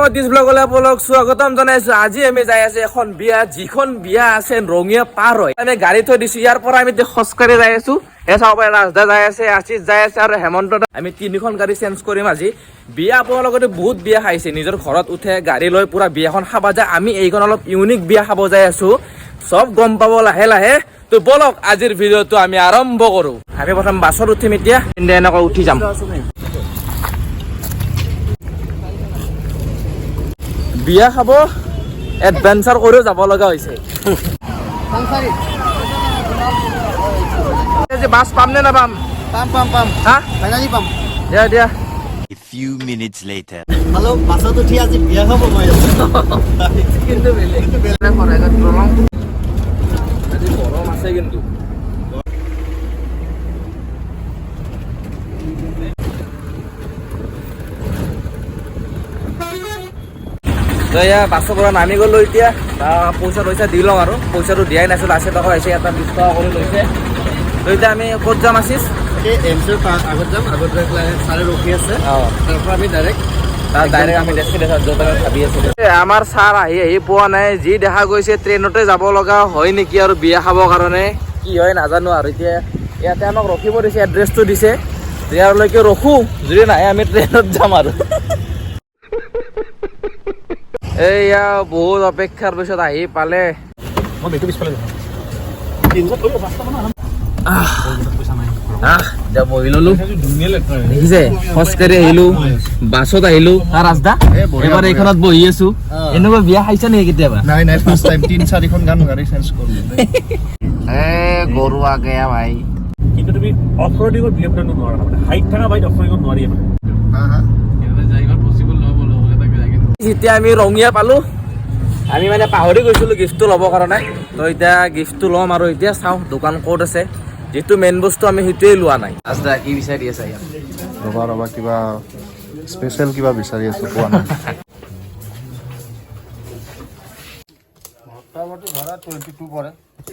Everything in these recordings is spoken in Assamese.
মই দিছ ব্লগলৈ আপোনালোক স্বাগতম জনাইছো। আজি আমি যাই আছো এখন বিয়া, যিখন বিয়া আছে ৰঙিয়া পাৰ হয়। আমি গাড়ী থৈ দিছো, ইয়াৰ পৰা আমি এতিয়া খোজকাঢ়ি যাই আছো। এই চাব পাৰে ৰাজদা যাই আছে, আশিষ যাই আছে আৰু হেমন্ত দা। আমি তিনিখন গাড়ী চেঞ্জ কৰিম আজি। বিয়া আপোনালোকে বহুত বিয়া খাইছে, নিজৰ ঘৰত উঠে গাড়ী লৈ পুৰা বিয়াখন খাব যায়। আমি এইখন অলপ ইউনিক বিয়া খাব যাই আছো, চব গম পাব লাহে লাহে। তো বলক আজিৰ ভিডিঅ'টো আমি আৰম্ভ কৰো। আমি প্ৰথম বাছত উঠিম, এতিয়া এনেকৈ উঠি যাম। বিয়া খাব এডভেঞ্চাৰ কৰিও যাব লগা হৈছে। আজি বাছ পাম নে নাপাম? পাম পাম পাম। হা? ফাইনেলি পাম। দিয়া দিয়া। A few minutes later. Hello, বাছত উঠি আজি বিয়া খাব মই। কিন্তু বেলেগ শৰাইঘাট দলং। আজি গৰম আছে কিন্তু। তো এয়া বাছৰ পৰা নামি গ'লো এতিয়া। বা পইচা পইচা দি লওঁ আৰু পইচাটো দিয়াই নাছিলোঁ, 80 টকা হৈছে, এটা 20 টকা কৰি লৈছে। তো এতিয়া আমি ক'ত যাম আছিছ? এই এমচৰ আগত যাম, আগত গৈ পেলাই ছাৰে ৰখি আছে। অঁ। তাৰ পৰা আমি ডাইৰেক্ট তাত ডাইৰেক্ট আমি ডেষ্টিনেশ্যন য'ত আমি ভাবি আছিলোঁ। আমাৰ ছাৰ আহি আহি পোৱা নাই, যি দেখা গৈছে ট্ৰেইনতে যাব লগা হয় নেকি আৰু বিয়া খাবৰ কাৰণে কি হয় নাজানো আৰু। এতিয়া ইয়াতে আমাক ৰখিব দিছে, এড্ৰেছটো দিছে, ইয়াৰলৈকে ৰখো, যদি নাহে আমি ট্ৰেইনত যাম আৰু। এইয়া বহুত অপেক্ষাৰ পিছত আহি পালে। আহ, এতিয়া বহি ললো। দেখিছে, খোজকাঢ়ি আহিলো, বাছত আহিলো, ৰাস্তা এবাৰ এইখনত বহি আছো। এনেকুৱা বিয়া খাইছা নেকি কেতিয়াবা? নাই নাই, ফাৰ্ষ্ট টাইম। তিন চাৰিখন গান গাড়ী চেঞ্জ কৰিলো। এ গৰুৱা গেয়া ভাই। কিন্তু তুমি অফ ৰোডিঙত বি এম ডাব্লিউ নোৱাৰা, মানে হাইট থকা বাইক অফ ৰোডিঙত নোৱাৰি মানে। হা হা। যেতিয়া আমি ৰঙিয়া পালো, আমি মানে পাহৰি গৈছিলো গিফ্টটো ল'বৰ কাৰণে। তো এতিয়া গিফ্টটো ল'ম আৰু এতিয়া চাওঁ দোকান ক'ত আছে। যিটো মেইন বস্তু আমি সেইটোৱে লোৱা নাই। আজদা কি বিচাৰি আছা ইয়াত? ৰ'বা ৰ'বা, কিবা স্পেচিয়েল কিবা বিচাৰি আছো, পোৱা নাই। মোটামুটি ভাড়া 22 পৰে,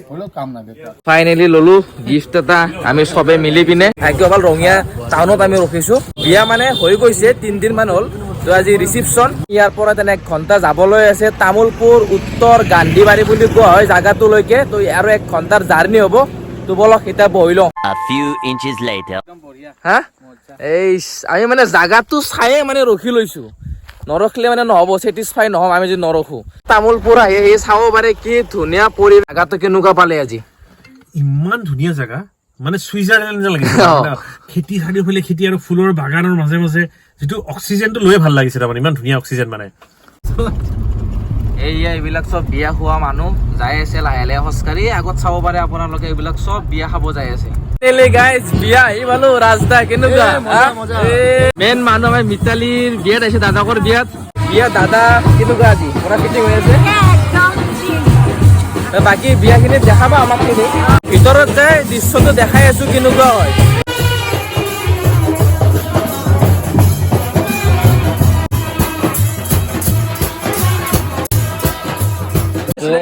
হ'লেও কাম নাই বেকাৰ। ফাইনেলি ললো গিফ্ট এটা আমি চবে মিলি পিনে। ভাগ্য ভাল ৰঙিয়া টাউনত আমি ৰখিছো। বিয়া মানে হৈ গৈছে, 3 দিন মান হ'ল। তো আজি ৰিচিপশ্যন। ইয়াৰ পৰা তেনে 1 ঘণ্টা যাবলৈ আছে তামোলপুৰ উত্তৰ গান্ধীবাৰী বুলি কোৱা হয় জাগাটোলৈকে। তো আৰু 1 ঘণ্টাৰ জাৰ্ণি হ'ব। তো বলক এতিয়া বহি লওঁ। A few inches later. হা, এই আমি মানে জাগাটো চায়ে মানে ৰখি লৈছো। নৰখিলে মানে নহ'ব, ছেটিছফাই নহ'ম আমি যদি নৰখো। তামোলপুৰ আহি আহি চাব পাৰে কি ধুনীয়া পৰিৱেশ। জাগাটো কেনেকুৱা পালে আজি? ইমান ধুনীয়া জেগা, মানে চুইজাৰলেণ্ড যেন লাগিছে। খেতি চাৰিওফালে খেতি আৰু ফুলৰ বাগানৰ মাজে মাজে যিটো অক্সিজেনটো লৈয়ে ভাল লাগিছে, তাৰমানে ইমান ধুনীয়া অক্সিজেন মানে। এইয়া এইবিলাক চব বিয়া খোৱা মানুহ যাই আছে লাহে লাহে খোজকাঢ়ি। আগত চাব পাৰে আপোনালোকে, এইবিলাক চব বিয়া খাব যাই আছে। গাইজ, বিয়া আহি পালো। ৰাস্তা কেনেকুৱা? মেইন মানুহ আমাৰ মিতালীৰ বিয়াত আহিছে, দাদাকৰ বিয়াত। বিয়া দাদা কেনেকুৱা আজি পুৰা ফিটিং হৈ আছে। বাকী বিয়াখিনিত দেখাবা আমাক খিনি। ভিতৰত যাই দৃশ্যটো দেখাই আছো কেনেকুৱা হয়।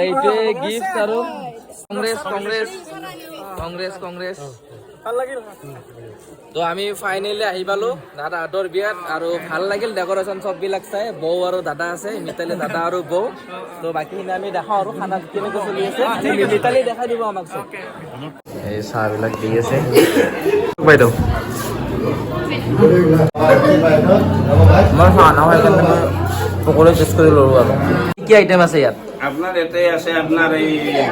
এইটোৱে গিফ্ট আৰু কংগ্ৰেছ কংগ্ৰেছ কংগ্ৰেছ কংগ্ৰেছ। তো আমি ফাইনেলি আহি পালো দাদাহঁতৰ বিয়াত আৰু ভাল লাগিল ডেকৰেশ্যন চববিলাক চাই। বৌ আৰু দাদা আছে, মিতালী দাদা আৰু বৌ। তো বাকীখিনি আমি দেখাওঁ আৰু খানা কেনেকৈ চলি আছে। মিতালী দেখাই দিব আমাক চব। এই চাহবিলাক দি আছে বাইদেউ। মই চাহ নাখাওঁ, সেইকাৰণে মই পকৰি টেষ্ট কৰি ল'লো। আৰু কি কি আইটেম আছে ইয়াত? আপোনাৰ ইয়াতে আছে আপোনাৰ এই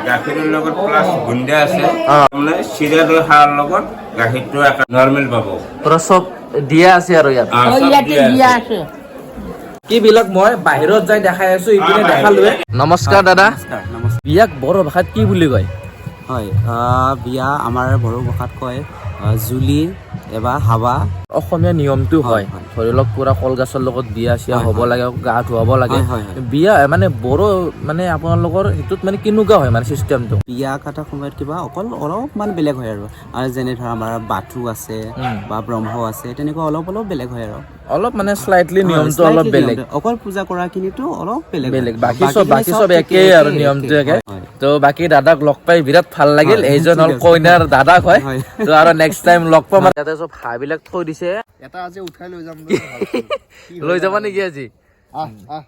গাখীৰৰ লগত প্লাছ বুন্দিয়া আছে। আপোনাৰ চিৰা দৈ খাৱাৰ লগত গাখীৰটো নৰ্মেল পাব। পুৰা চব দিয়া আছে আৰু ইয়াত। চব দিয়া আছে। কি বিলাক মই বাহিৰত যাই দেখাই আছো, ইপিনে দেখালোৱে। নমস্কাৰ দাদা। নমস্কাৰ। বিয়াক বড়ো ভাষাত কি বুলি কয়? হয়, বিয়া আমাৰ বড়ো ভাষাত কয় জুলি এবা হাবা। অসমীয়া নিয়মটো হয়, হয়। ধৰি লওক পুৰা কলগছৰ লগত বিয়া চিয়া হ'ব লাগে, গা ধুৱাব লাগে। হয়, হয়, হয়। বিয়া মানে বড়ো মানে আপোনালোকৰ সেইটোত মানে কেনেকুৱা হয় মানে চিষ্টেমটো? বিয়া কটা সময়ত কিবা অকল অলপমান বেলেগ হয় আৰু আৰু যেনে ধৰা আমাৰ বাথু আছে বা ব্ৰহ্ম আছে, তেনেকুৱা অলপ অলপ বেলেগ হয় আৰু। অলপ মানে শ্লাইটলি নিয়মটো অলপ slightly বেলেগ। নিয়মটো, অকল পূজা কৰাখিনিতো অলপ বেলেগ হয়। বেলেগ, বাকী চব বাকীখিনি বাকী চব ঠিকেই, একেই আৰু একেই, নিয়মটো একেই, একে। হয়। তো বাকী দাদাক লগ পাই বিৰাট ভাল লাগিল। হয়, এইজন হ'ল ঠিক আছে। কইনাৰ দাদাক হয়। হয়। তো আৰু নেক্সট টাইম লগ পাম। ইয়াতে চব হাঁহবিলাক থৈ দিছে। এটা আজি উঠাই লৈ যাম বুলি ভাবিছো। লৈ যাব নেকি আজি? আহ আহ।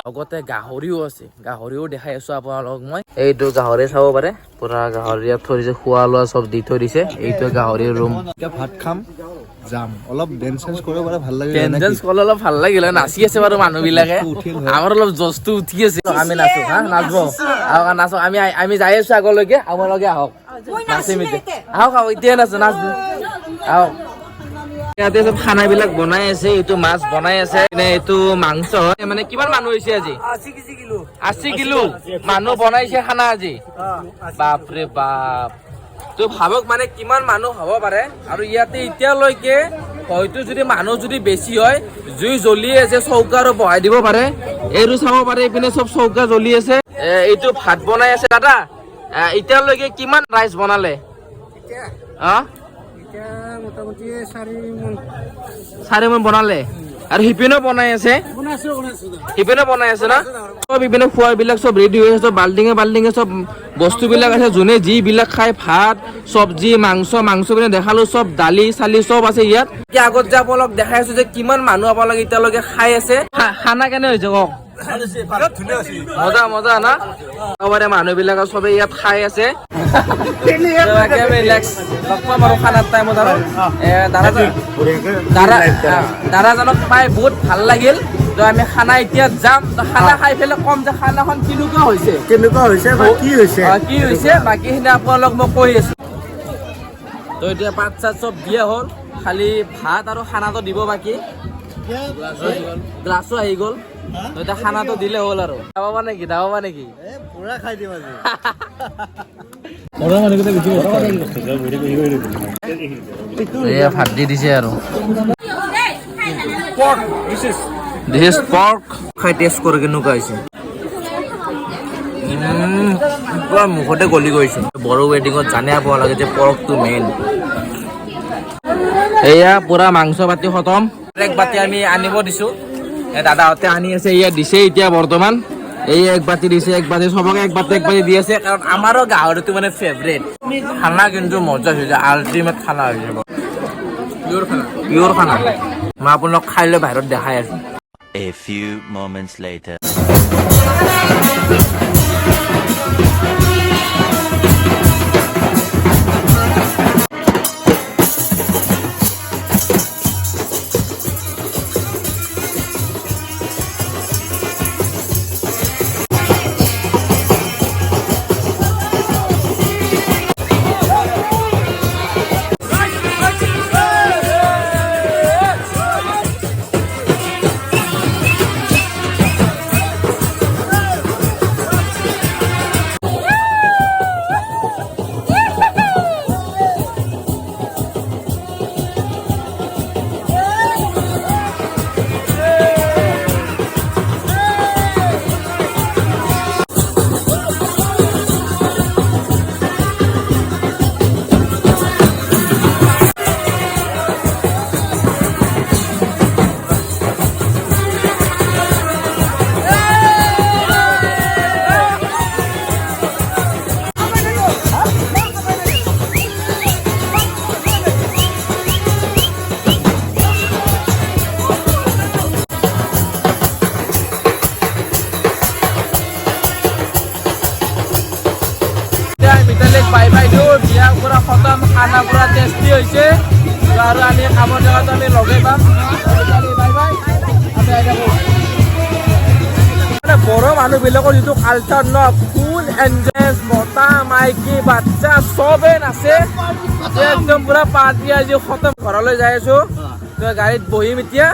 লগতে গাহৰিও আছে, গাহৰিও দেখাই আছো আপোনালোকক মই। এইটো গাহৰি চাব পাৰে, পুৰা গাহৰি ইয়াত থৈ দিছে, খোৱা লোৱা চব দি থৈ দিছে। এইটো গাহৰিৰ ৰুম। এতিয়া ভাত খাম, যাম, অলপ ডেন্স চেন্স কৰিব পাৰে, ভাল লাগে। ডেন্স কৰিলে অলপ ভাল লাগিলে, নাচি আছে বাৰু মানুহ বিলাকে। উঠিল হয়। আমাৰ অলপ জচটো উঠি আছে, আমি নাচো। হা, নাচব আহক, নাচো। আমি আমি যাই আছো আগলৈকে, আপোনালোকে আহক, নাচিম এতিয়া। আহক আহক, এতিয়াই নাচো, নাচ আহক। ইয়াতে চব খানাবিলাক বনাই আছে, এইটো মাছ বনাই আছে নে এইটো মাংস হয়। মানে কিমান মানুহ হৈছে আজি? 80 কিলো মানুহ বনাইছে খানা আজি, বাপৰে বাপ। তো ভাবক মানে কিমান মানুহ হ'ব পাৰে। আৰু ইয়াতে এতিয়ালৈকে হয়তো যদি মানুহ যদি বেছি হয়, জুই জ্বলি আছে, চৌকা আৰু বহাই দিব পাৰে। এইটো চাব পাৰে, এইপিনে চব চৌকা জ্বলি আছে। এইটো ভাত বনাই আছে। দাদা, এতিয়ালৈকে কিমান ৰাইচ বনালে? অ 4 মোন বনালে। আৰু সিপিনেও বনাই আছে, সিপিনে বনাই আছে না। চব ইপিনে খোৱাবিলাক চব ৰেডি হৈ আছে, চব বাল্টিঙে বাল্টিঙে চব বস্তুবিলাক আছে। যোনে যিবিলাক খায়, ভাত, চব্জি, মাংস, মাংস পিনে দেখালো, চব দালি চালি চব আছে ইয়াত। এতিয়া আগত যে আপোনালোক দেখাই আছো যে কিমান মানুহ আপোনালোকে এতিয়ালৈকে খাই আছে। খানা কেনে হৈছে কওক? মজা মজা না? চবৰে মানুহবিলাকে চবে ইয়াত খাই আছে। ৰিলেক্স, লগ পাম আৰু খানাৰ টাইমত। আৰু এ, দাদা দাদাজনক পাই বহুত ভাল লাগিল। তো আমি খানা এতিয়া যাম, তো খানা খাই পেলাই ক'ম যে খানাখন কেনেকুৱা হৈছে। কেনেকুৱা হৈছে বা কি হৈছে। অ, কি হৈছে বাকীখিনি আপোনালোক মই কৈ আছো। তো এতিয়া পাত চাত চব দিয়া হ'ল, খালি ভাত আৰু খানাটো দিব বাকী। গ্লাছো আহি গ'ল, তো এতিয়া খানাটো দিলে হ'ল। আৰু দাবাবা নেকি, দাবাবা নেকি? পুৰা খাই দিম আজি। এয়া ভাত দি দিছে আৰু this is pork. খাই টেষ্ট কৰি কেনেকুৱা হৈছে? পুৰা মুখতে গলি গৈছে। বড়ো ৱেডিঙত জানে আপোনালোকে যে পৰ্কটো মেইন। এয়া পুৰা মাংস বাতি খতম। এক বাতি আমি আনিব দিছো, দাদাহঁতে আনি আছে। এয়া দিছে এতিয়া বৰ্তমান, এই এক বাতি দিছে, এক বাতি চবকে এক বাতি এক বাতি দি আছে, কাৰণ আমাৰো গাহৰিটো মানে ফেভৰেট। খানা কিন্তু মজা হৈছে, আল্টিমেট খানা হৈছে, পিয়ৰ খানা। মই আপোনাক খাই লৈ বাহিৰত দেখাই আছো। A few moments later. এতিয়া মিতালীক বাই বাই দিওঁ। বিয়া পুৰা খতম, খানা পুৰা টেষ্টি হৈছে। তো আৰু আমি কামৰ জেগাতো আমি লগেই পাম। মিতালী, বাই বাই, আমি আহি থাকোঁ। মানে বড়ো মানুহবিলাকৰ যিটো কালচাৰ ন, ফুল এনজয়, মতা মাইকী বাচ্চা চবে নাচে, একদম পুৰা পাৰ্টি। আজি খতম, ঘৰলৈ যাই আছো। তো গাড়ীত বহিম এতিয়া।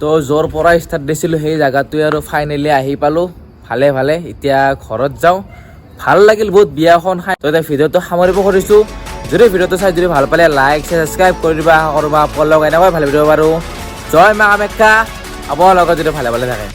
তো য'ৰ পৰা ষ্টাৰ্ট দিছিলোঁ সেই জেগাটোৱে আৰু ফাইনেলি আহি পালোঁ ভালে ভালে। এতিয়া ঘৰত যাওঁ। ভাল লাগিল বহুত বিয়াখন খাই। তো এতিয়া ভিডিঅ'টো সামৰিব খুজিছোঁ। যদি ভিডিঅ'টো চাই যদি ভাল পালে, লাইক ছাবস্ক্ৰাইব কৰি দিবা। আশা কৰোঁ আপোনালোক এনেকৈ ভাল ভিডিঅ' বাৰু। জয় মা কামাখ্যা। আপোনালোকৰ যদি ভালে ভালে থাকে।